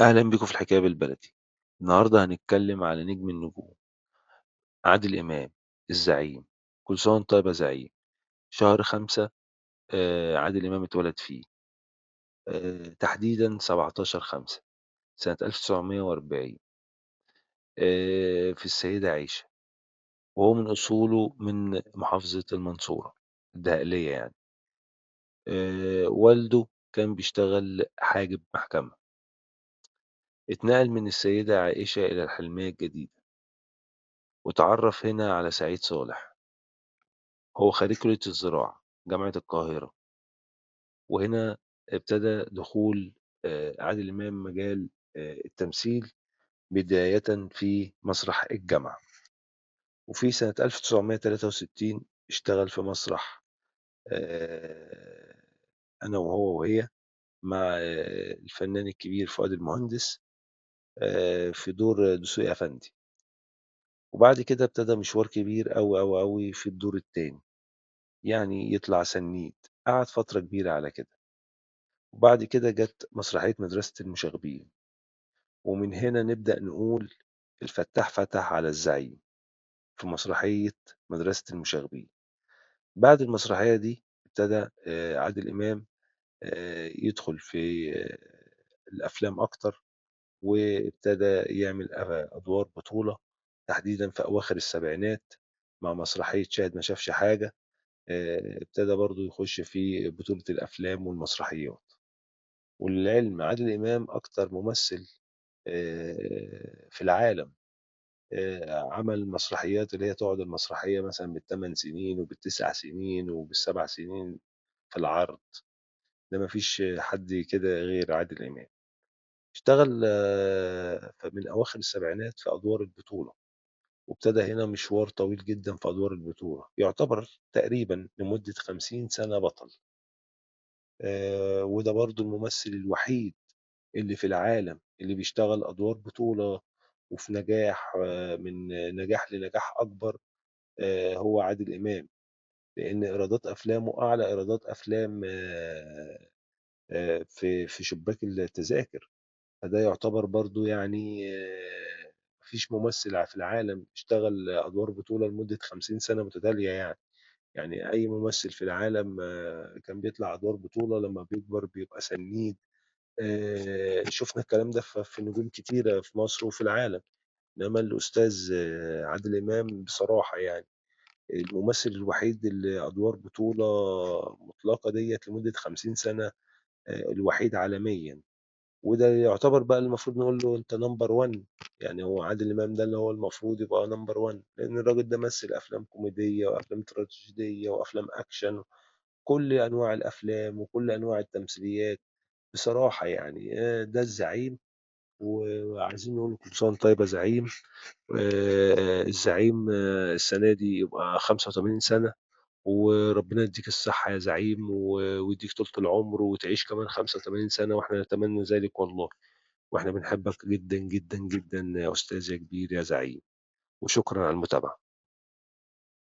أهلا بيكم في الحكاية بالبلدي. النهاردة هنتكلم على نجم النجوم عادل إمام الزعيم. كل سنة وأنت طيب يا زعيم. شهر 5 عادل إمام اتولد فيه، تحديدا 17/5 سنة 1940، في السيدة عيشة، وهو من أصوله من محافظة المنصورة الدقهلية يعني. والده كان بيشتغل حاجب محكمة. اتنقل من السيدة عائشة إلى الحلمية الجديدة، وتعرف هنا على سعيد صالح. هو خريج كلية الزراعة جامعة القاهرة، وهنا ابتدى دخول عادل إمام مجال التمثيل بداية في مسرح الجامعة. وفي سنة 1963 اشتغل في مسرح أنا وهو وهي مع الفنان الكبير فؤاد المهندس، في دور دسوقي أفندي. وبعد كده ابتدى مشوار كبير أوي أوي أوي في الدور التاني، يعني يطلع سنيد، قعد فترة كبيرة على كده. وبعد كده جت مسرحية مدرسة المشاغبين، ومن هنا نبدأ نقول الفتاح فتح على الزعيم في مسرحية مدرسة المشاغبين. بعد المسرحية دي ابتدى عادل إمام يدخل في الأفلام أكتر، وابتدى يعمل أدوار بطولة تحديدا في أواخر السبعينات مع مسرحية شاهد ما شافش حاجة. ابتدى برضو يخش في بطولة الأفلام والمسرحيات. وللعلم عادل إمام أكتر ممثل في العالم عمل مسرحيات اللي هي تقعد المسرحية مثلا بالثمان سنين وبالتسع سنين وبالسبع سنين في العرض. ده مفيش حد كده غير عادل إمام. اشتغل من أواخر السبعينات في أدوار البطولة، وابتدى هنا مشوار طويل جدا في أدوار البطولة، يعتبر تقريبا لمدة 50 سنة بطل. وده برضو الممثل الوحيد اللي في العالم اللي بيشتغل أدوار بطولة وفي نجاح، من نجاح لنجاح أكبر، هو عادل إمام، لأن إيرادات أفلامه أعلى إيرادات أفلام في شباك التذاكر. فده يعتبر برضو يعني مفيش ممثل في العالم اشتغل أدوار بطولة لمدة 50 سنة متتالية. يعني أي ممثل في العالم كان بيطلع أدوار بطولة لما بيكبر بيبقى سنيد. شفنا الكلام ده في نجوم كتيرة في مصر وفي العالم. إنما الأستاذ عادل إمام بصراحة يعني الممثل الوحيد اللي أدوار بطولة مطلقة ديت لمدة 50 سنة، الوحيد عالميا. وده يعتبر بقى المفروض نقول له أنت number 1. يعني هو عادل إمام ده اللي هو المفروض يبقى number 1، لأن الراجل ده مثل أفلام كوميدية وأفلام تراجيدية وأفلام أكشن، كل أنواع الأفلام وكل أنواع التمثيليات بصراحة يعني. ده الزعيم، وعايزين نقول كل سنة وأنت طيب يا زعيم. الزعيم السنة دي يبقى 85 سنة، وربنا يديك الصحة يا زعيم، ويديك طولة العمر وتعيش كمان 85 سنة، وإحنا نتمنى ذلك والله. وإحنا بنحبك جدا جدا جدا يا أستاذ يا كبير يا زعيم، وشكرا على المتابعة.